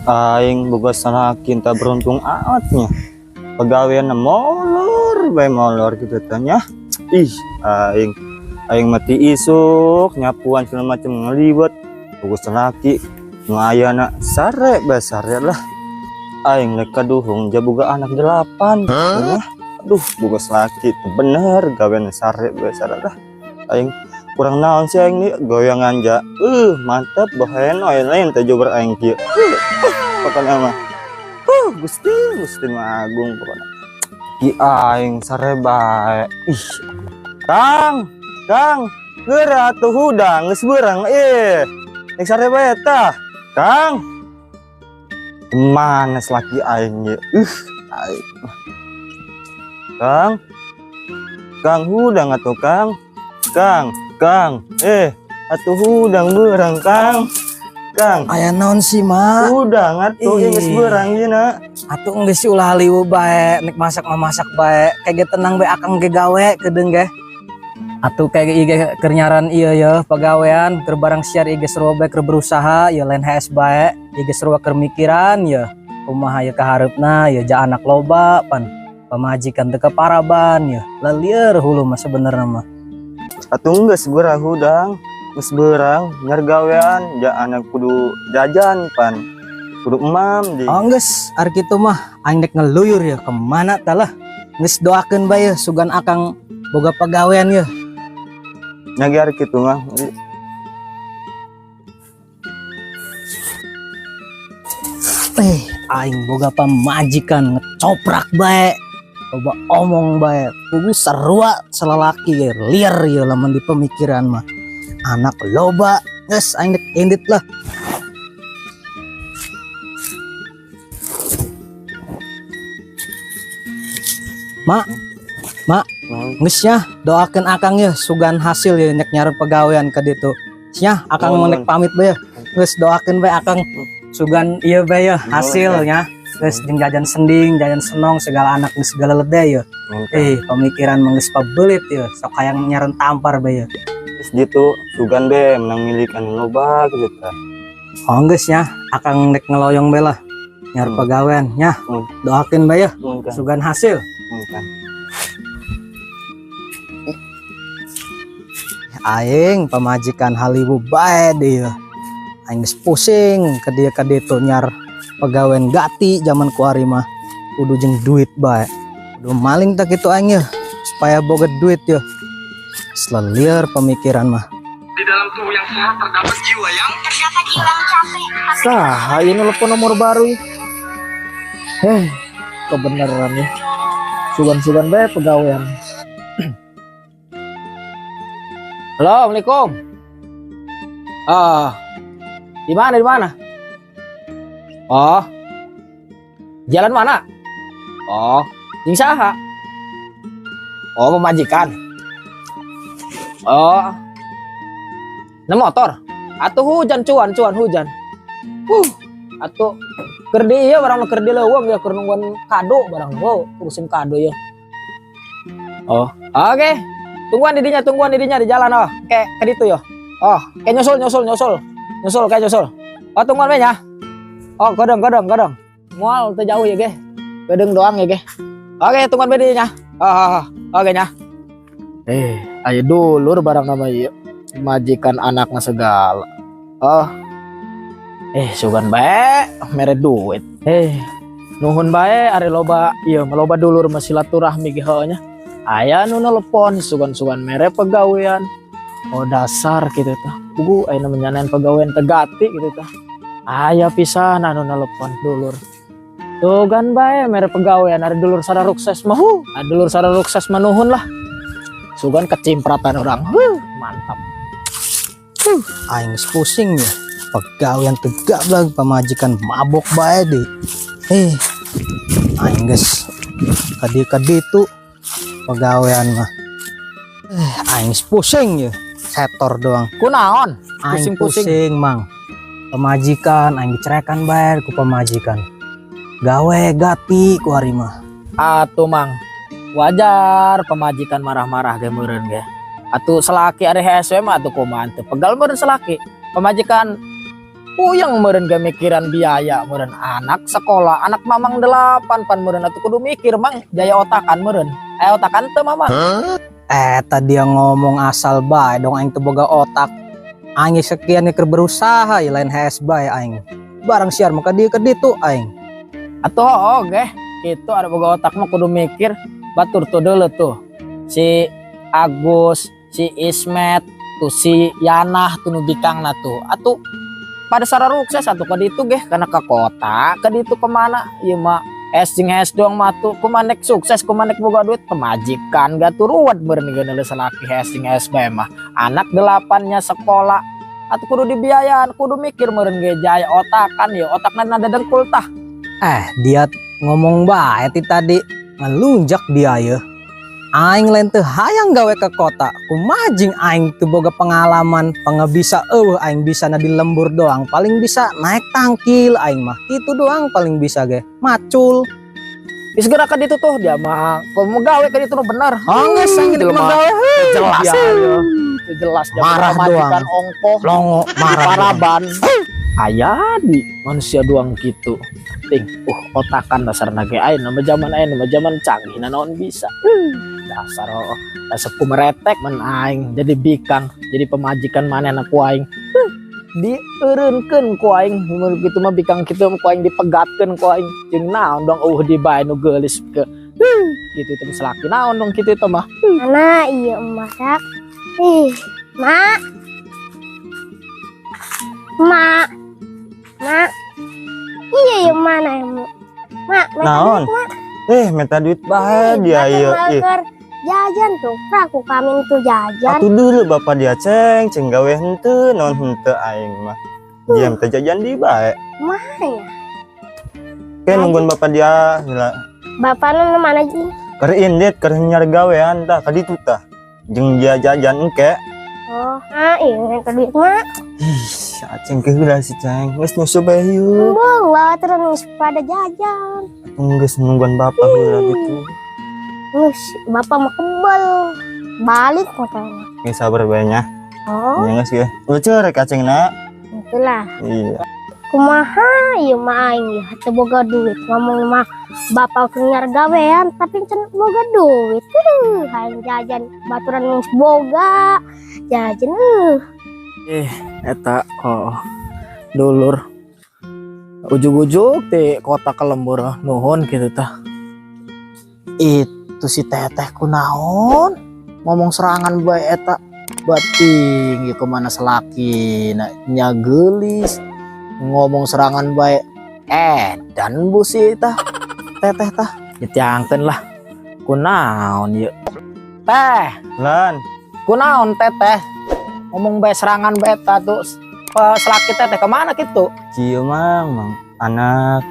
Aing boga salaki tah beruntung amatnya. Pagawean molor bae molor gitu tanya. Ih, aing aing mati isuk nyapuan segala macam ngeliwet. Boga salaki nu ayana sare bae sare lah. Aing lek kaduhung ja boga anak delapan. Huh? Aduh, boga salaki teu bener gawean sare bae sare lah. Aing kurang naon sih aing nih goyangan ja. Mantap bahen oi lain teh jober aing kieu. Pokoknya mah. Gusti, Gusti nu agung pokoknya. Ki aing sare bae. Ih. Kang, Kang, geura atuh hudang geus beurang eh. Nek sare bae tah. Kang. Mana laki aing ye? Aing. Kang. Kang hudang atuh Kang. Kang, Kang, atuh hudang beurang Kang. Kang, Aya naon sih, Mak? Hudang atuh ieu geus Ih. Beurang ieu na. Atuh geus sih ulah liwu bae, nek masak mah masak bae. Kayak ge tenang bae akang ge gawe kedeung ge. Atuh kayak ieu ge keur nyaran ieu ye pagawean keur barang siar ieu ge sarua bae keur berusaha ye lain HS bae. Ieu ge sarua keur mikiran ye kumaha ye kahareupna ye ja anak loba pan pamajikan teu kaparaban ye lalieur hulu mah sebenarnya mah. Atuh geus beurang hudang, geus beurang nyar gawean ja anak kudu jajan pan. Kudu emam di. Oh geus, ari kitu mah aing dek ngeluyur ya kemana tah lah. Geus doakeun bae ye sugan akang boga pagawean ye. Nya ge ari kitu mah. Aing boga pamajikan ngecoprak bae. Loba omong bae. Pugu sarua salalaki ge liar ye lamun di pemikiran mah. Anak loba, geus aing dek indit lah. Mak, mak, geus nya doakeun akang ye sugan hasil ye nek nyareun pagawean ka ditu. Nya akang Nuhun, mau nek pamit bae. Geus doakeun bae akang sugan ieu bae ye hasilnya. Geus jeung jajan sending, jajan senong segala anak geus segala lede ye. Pemikiran mah geus pabelit ye, sok hayang nyareun tampar bae ye. Geus gitu, sugan be menang milik anu loba gitu tah. Oh geus nya, akang nek ngeloyong bae lah. Nyar pagawean nya. Doakeun bae ye. Nuhun, Kang. Sugan hasil. Nuhun, Kang. Aing pamajikan haliwu bae deui. Aing geus pusing ka dieu ka ditu nyar pagawean gati zaman kuari mah. Kudu jeung duit bae. Kudu maling tak kitu aing ye supaya boga duit ye. Selieur pemikiran mah. Di dalam tubuh yang sehat terdapat jiwa yang Terdapat jiwa yang capek. Saha ieu nelpon nomor baru ieu? Kebenaran ya. Sugan-sugan bae pegawean. Halo, Assalamualaikum. Di mana, di mana? Oh, jalan mana? Oh, jeung saha? Oh, pemajikan. Oh, na motor. Atuh hujan cuan, cuan hujan. Atuh keur di ieu barang keur di leuweung ya keur nungguan kado barang. Oh, urusin kado ya. Oh, oke. Tungguan didinya, tungguan didinya di jalan oh. Kayak ke ditu yo. Oh, kayak nyusul, nyusul, nyusul. Nyusul kayak nyusul. Oh, tungguan we nya. Oh, godong, godong, godong. Moal teu jauh ya, ge. Gedeng doang ya, ge. Oke, tungguan we didinya. Oh, oh, oh. Oke nya. Ayo dulur barang nama ieu. Majikan anakna segala. Oh. Sugan bae mere duit. Nuhun bae ari loba ieu loba dulur mah silaturahmi ge heuh nya. Aya nu nelepon sugan-sugan mere pegawean. Oh dasar gitu tah. Pugu aya nu menyanan pegawean tegati gitu tah. Aya pisan anu nelepon dulur. Sugan bae mere pegawean ari dulur sararukses mah. Huh. Ari dulur sararukses mah nuhun lah. Sugan kecimpratan orang. Huh, mantap. Aing geus pusing ya. Pagawean tegak lah pamajikan mabok bae deh. Aing geus kadi-kadi itu pagawean mah. Aing geus pusing ya. Setor doang. Kunaon? Aing Pusing-pusing. pusing, Mang. Pemajikan aing diceraikan bae ku pemajikan. Gawe gati ku hari mah. Atuh Mang. Wajar pemajikan marah-marah ge meureun ge. Atuh selaki ari HSW mah atuh kumaha teu pegal meureun selaki. Pemajikan Puyeng meureun ge mikiran biaya meureun anak sekolah, anak Mamang delapan pan meureun atuh kudu mikir, Mang. Jaya otakan meureun. Eh, otakan teu, Mamang? Eta dia ngomong asal bae dong aing teu boga otak. Aing sekian keur berusaha ya, lain hees bae aing. Barang siar maka dia ke ditu aing. Atuh oh ge, itu ada boga otak mah kudu mikir batur tuh dulu tuh. Si Agus, si Ismet, tuh si Yanah tuh nu bikangna tuh. Atuh pada sararukses atuh ka ditu ge karena ke kota, ka ditu kemana? Ieu mah es jeung es doang mah tuh kumaha sukses, kumaha boga duit pemajikan gak tuh ruwet meureun ge salaki es jeung es bae mah. Anak delapannya sekolah atuh kudu dibiayaan, kudu mikir meureun ge jaya otakan ya, otakna nada dengkul tah. Eh, dia ngomong bae ti tadi, ngelunjak dia ya. Aing lain teu hayang gawe ke kota. Kumaha jeung aing teu boga pengalaman, pengebisa euweuh aing bisa na di lembur doang. Paling bisa naik tangkil aing mah. Itu doang paling bisa ge. Macul. Geus geura ka ditu tuh dia mah. Kalau mau gawe ka ditu nu bener. Oh, geus aing Jelema. mah gawe. Jelas Ya, ya. Itu jelas dia Marah pamajikan doang. ongkoh Longo marah doang. Paraban. Aya di manusia doang gitu. Ting, otakan dasar ge ayeuna nama zaman ayeuna nama zaman canggih na naon bisa. Dasar oh, dasar kumeretek men aing jadi bikang, jadi pemajikan manehna ku aing. Dieureunkeun ku aing mun kitu mah bikang kitu ku aing dipegatkeun ku aing. Jeung naon dong euweuh di bae nu geulis ke. Kitu teh salaki naon dong kitu teh mah. Mana iya masak? Ih, Mak. Mak. Mak. Iya, iya mana ya, Mak? Mak, minta Naon? duit, Mak. Eh, minta duit bae dia Ih, ieu. Ih, mager jajan tuh, aku kami tuh jajan. Atuh dulu bapak dia ceng, ceng gawe henteu, naon henteu aing mah. Dia minta jajan di bae. Mana ya? Kayak nungguin bapak dia heula. Bapak nu mana sih? Keur indit, keur nyari gawean tah ka ditu tah. Jeung dia jajan engke. Oh, ah, iya minta duit, Mak. Ih, aceng ke heula si ceng. Geus nyusul bae yeuh. Bung, bawa terus pada jajan. Atuh geus nungguan bapak heula gitu. Nus, bapak mau kebel. Balik makanya. Geus sabar bae nya. Oh, Nya geus ge. Lucu rek aceng na. itulah. Iya. Kumaha ieu mah aing ya teu boga duit ngomong mah bapak keur gawean tapi can boga duit. Hayang jajan baturan geus boga jajan. Eta oh dulur ujug-ujug di kota ke lembur nuhun gitu tah. Itu si teteh kunaon ngomong serangan bae eta bating kemana selaki nah, nya geulis ngomong serangan bae eh dan bu si tah teteh tah ditiangkeun lah kunaon ieu teh. Lan, Kunaon teteh ngomong bae serangan bae ta tuh selaki teteh kemana gitu? Kieu mang, mang anak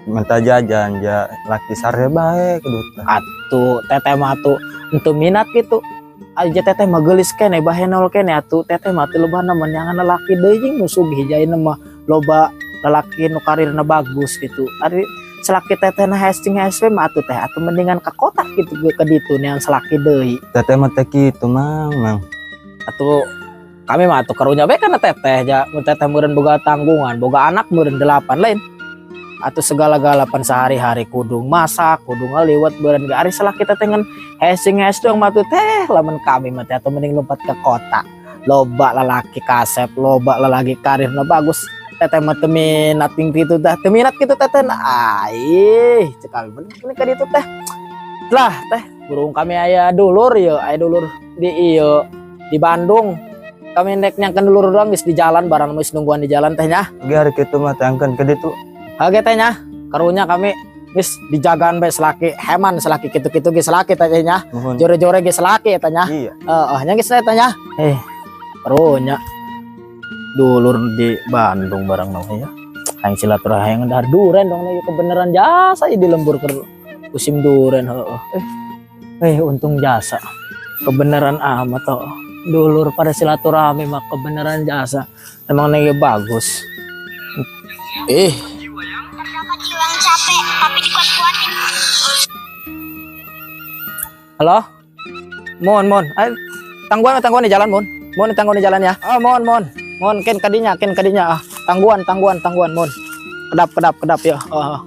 minta jajan ja laki sare bae kudu tah. Atuh teteh mah tuh ente minat gitu aja teteh mah geulis kene bahenol kene atuh teteh mah teu lebahna neangan lalaki deui jeung nu sugih jaina mah loba lalaki nu karirna bagus gitu. Ari selaki teteh na hees jeung hees we mah atuh teh atuh mendingan ka kota gitu ke ditu neangan selaki deui. Teteh mah teh kitu mang, mang. Atuh kami mah atuh karunya bae kana teteh ja mun teteh meureun boga tanggungan boga anak meureun delapan lain atau segala-gala pan sehari-hari kudu masak kudu ngaliwat meureun ge ari salaki teteh ngan hesing hes doang mah tuh teh lamun kami mah teh atuh mending lompat ke kota loba lalaki kasep loba lalaki karirna bagus teteh mah teu minat ting kitu teh teu minat kitu teteh nah aih cek kami mending ka ditu teh lah teh burung kami aya dulur ya aya dulur di ieu di Bandung kami nek nyangkeun dulur doang geus di jalan barang geus nungguan di jalan teh nya. Ge hari kitu mah teangkeun ke ditu. Oke teh nya karunya kami geus dijagaan bae selaki heman selaki kitu-kitu geus selaki teh nya. Nuhun. Jore-jore geus selaki eta nya. Iya. Heeh nya geus eta nya karunya dulur di Bandung barang namanya hayang silaturahmi hayang dahar duren dong ieu kebenaran jasa ieu di lembur keur musim duren heeh eh untung jasa kebenaran amat oh dulur pada silaturahmi mah kebenaran jasa emang nih bagus. Terdapat jiwa yang capek tapi dikuat-kuatin. Halo, mohon mohon. Ayo, tangguhan tangguhan di jalan mohon mohon tangguhan di jalan ya. Oh, mohon mohon mohon ken kadinya ah. Tangguan, tangguan, tangguan, mun. Kedap, kedap, kedap ya. Oh.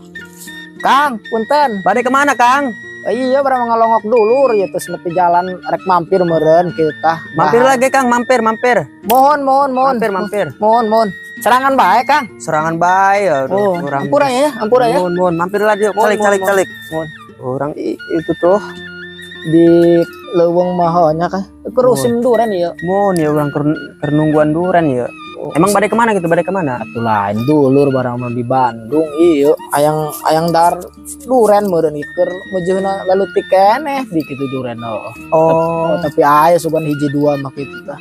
Kang, punten. Bade kemana, Kang? Iya, barang ngalongok dulu ya, terus nepi jalan rek mampir meureun kita. Mampir lagi, Kang, mampir, mampir. Mohon, mohon, mohon. Mampir, mampir. Mohon, mohon. Sorangan bae, Kang. Sorangan bae ya. Oh, Orang. ampura ya, ampura ya. Mohon, mohon, mampir lagi. Mohon, Calik, calik, mohon, calik. Mohon. Orang itu tuh. Di leuweung mahonya kan. Keur musim duren ya. Mohon ya orang keur nungguan duren ya. Emang bade kemana gitu? Bade kemana? Atuh lain dulur barang mah di Bandung iya ayang ayang dar duren meureun ieu keur meujeuhna lalu keneh di kitu duren oh. Oh, Oh, tapi aya sugan hiji dua mah kitu tah.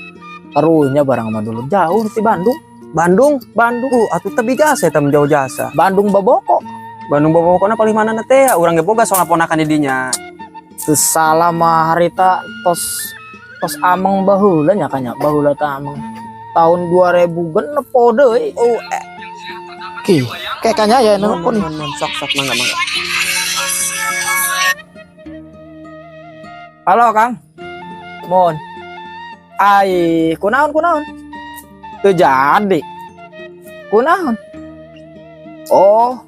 Karunya barang mah dulu jauh di Bandung. Bandung. Bandung. Atuh tebi jasa eta jauh jasa. Bandung Baboko. Bandung Babokona paling mana teh ya? Urang ge boga soal ponakan di dinya. Teu salah mah harita tos tos ameng baheula nya kanya baheula teh ameng tahun 2000 genep deui. Oh, Ki, kayak kanya ya mohon, nelpon. mohon, mohon. Sok sok mangga mangga. Halo Kang. Mon. Ai, kunaon kunaon? Teu jadi. Kunaon? Oh.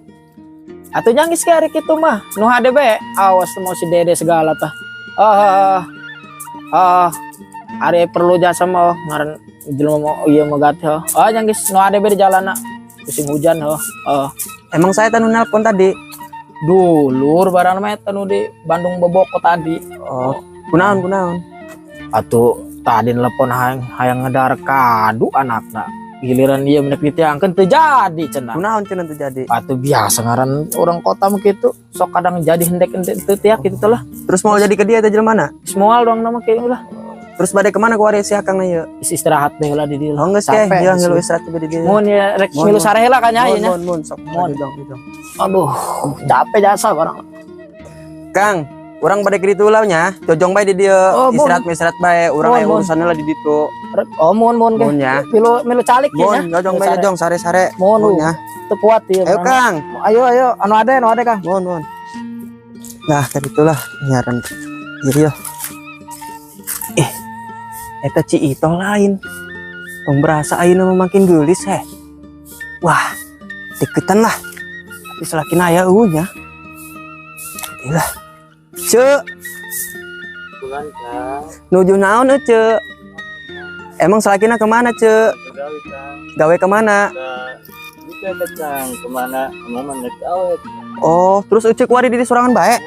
Atuh nyangis ke hari kitu mah. Nu hade be, awas mau si Dede segala tah. Ah, ah, ari perlu jasa mah ngaran jelema mau ieu mah gate heuh. Ah nyangis nu hade be di jalanna. Musim hujan heuh. Oh. Emang saya tanu nelpon tadi. Dulur barang mah eta nu di Bandung Boboko tadi. Oh, kunaon kunaon? Atuh tadi nelpon hayang hayang ngedar kadu anakna. Giliran dia menek ditiangkeun teu jadi cenah. Kunaon cenah teu jadi? Atuh biasa ngaran orang kota mah kitu. Sok kadang jadi hendek hendek teu tiak gitu lah. Terus mau jadi ke dia teh jelema mana? Moal doang nama kieu lah. Terus bade kemana ku ari si Akang na ieu? Geus istirahat deh lah di dieu. Oh geus ke, Capek, ya geus. ngilu istirahat di dieu. Mun ya rek Mun, milu mun. sare heula kanya ieu Mun nya. mun mun sok. Mun. Dong, dong. Aduh, capek jasa barang. Kang, urang bade ke ditu lah nya. Jojong bae di dieu. Oh, mun. Istirahat istirahat bae, urang Mun, aya mun. urusanna lah di ditu. Oh, mun mun ke. Mun ya. Milu milu calik ya nya. Mun, jojong bae jojong sare-sare. Mun Mun ya. teu kuat ieu. Ayo Kang. Ayo ayo anu ade anu ade Kang. Mun mun. Nah, kan itulah nyaran. Iya ya. Eh, eta Ci Ito lain. Tong berasa ayeuna mah makin geulis heh. Wah, deketan lah. Tapi selakin aya eueuh nya. Lah. Cek, Bulan Kang. Nuju naon euy, Emang salakina kemana, Cek? Gawe Kang. Gawe kemana? Bisa ke Kang kemana? Kamu mana gawe? Oh, terus Uce kuari di sorangan bae.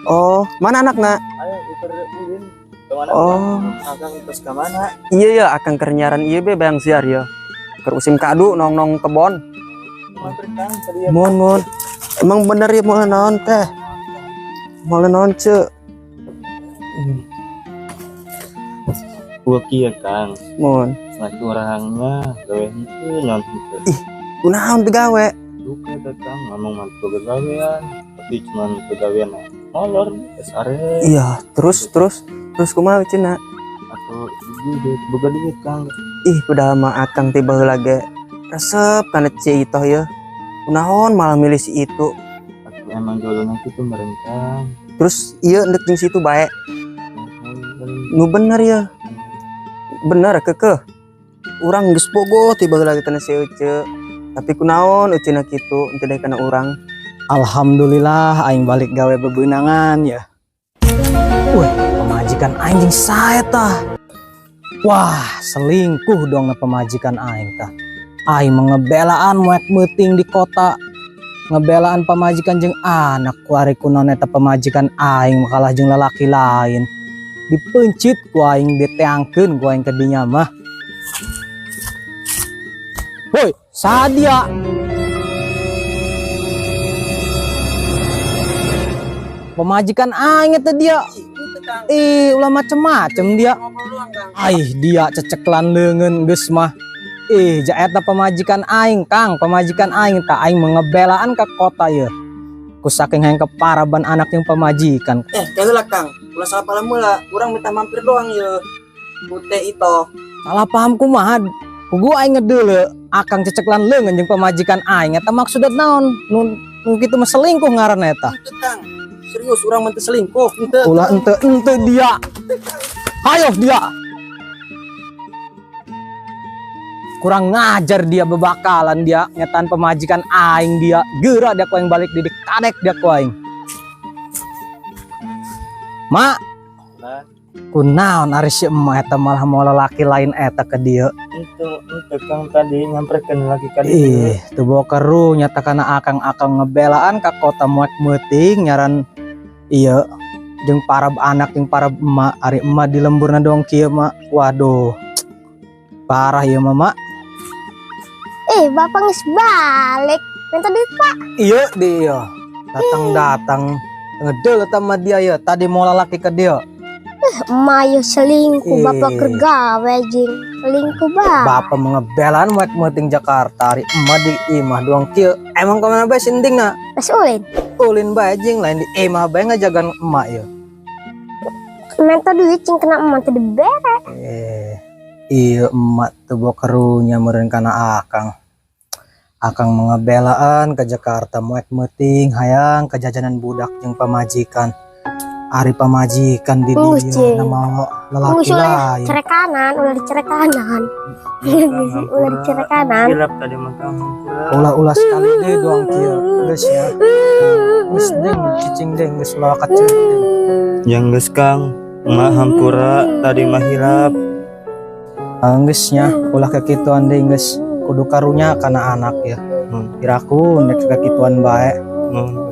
Oh, mana anakna? Ayo ukur ulin. Kemana? Oh. Akang terus kemana? Iya ya, akang keur nyaran ieu be bayang siar ya. Keur usim kadu nong-nong kebon. Mampir Kang tadi ya. Mun mun. Emang bener ya mau naon teh? Mau naon, Cek? Gua kieu Kang. Mun. Laki orangnya gawe henteu naon henteu. Kunaon teu gawe? Duka teh Kang ngomong mantu gawean, tapi cuman pegawean molor sare Iya, terus terus terus kumaha cenah? atau duit boga duit Kang. Ih, padahal mah akang teh baheula ge resep kana Ci Itoh ya. Kunaon malah milih si itu. Aku emang jodohnya gitu meren Kang. Terus iya ndek jeung situ bae. Nu bener ya. Bener kekeh. Urang geus bogoh ti baheula ge kana si Uce. Tapi kunaon Uce na kitu henteu daek kana urang. Alhamdulillah aing balik gawe bebenangan ya. Wih, pemajikan aing jeung sae tah. Wah, selingkuh dong na pemajikan aing tah. Aing mengebelaan moek meuting di kota. Ngebelaan pemajikan jeung anak kuari kunaon eta pemajikan aing makalah jeung lalaki lain. Dipencit ku aing diteangkeun ku aing ke dinya mah. Woi, sadia. Pemajikan aing eta dia. Ih, ulah macem-macem dia. Aih, dia ceceklan leungeun geus mah. Ih, ja eta pemajikan aing, Kang, pemajikan aing tak aing mengebelaan ke kota ye. Ku saking hayang keparaban anak yang pemajikan. Eh, lah Kang. Ulah salah paham heula. Urang minta mampir doang ye. Ku teh Itoh. Salah paham kumaha? Kugu aing ngedeule akang ceceklan leungeun jeung pemajikan aing eta maksudna naon? Nu nu kitu mah selingkuh ngaranna eta. Henteu Kang. Serius urang mah teu selingkuh. Henteu. Ulah ente ente dia. Ayo dia. Kurang ngajar dia, bebakalan dia ngetan pemajikan aing dia. Geura dia ku aing balik di kadek dia ku aing. Mak, kunaon ari si emak eta malah mau lelaki lain eta ke dia? Itu Kang, tadi nyamperkeun lagi ka dieu. Ih, tuh bawa keru nyata kana akang-akang ngebelaan ka kota muat meuting nyaran iya jeung para anak jeung para emak, ari emak di lemburna dong kieu mak. Waduh. Parah ya, Mama. Eh, bapak geus balik. Minta duit, Pak. Iya dia. Datang-datang ngedel sama dia ya. Tadi mau lelaki ke dia. Emak yo selingkuh, bapak Eh. keur gawe jeung selingkuh ba. Bapak mengebelaan muat meuting Jakarta, ari emak di imah doang kieu. Emang kemana bae sinding na? Geus ulin. Ulin bae jeung lain di imah bae ngajagan emak ya. Minta duit jeung kena emak teu dibere. Eh, iya emak tuh bawa karunya meureun kana akang. Akang mengebelaan ke Jakarta muat meuting hayang kejajanan budak jeung pamajikan. Ari pamajikan di Geus, dia Cing. nama lelaki Geus ulah lain. cerek kanan, ulah dicerek kanan. Ulah dicerek kanan. Hilap tadi mah, Kang. Hampura. Ulah-ulah sekali deh doang kieu. Geus ya. Geus ding cicing deh, geus ulah kacau deh. Yang geus, Kang, emak hampura tadi mah hilap. Ah, geus nya, ulah kekituan deh geus, kudu karunya kana anak ya. Piraku nek kekituan bae. Mohon.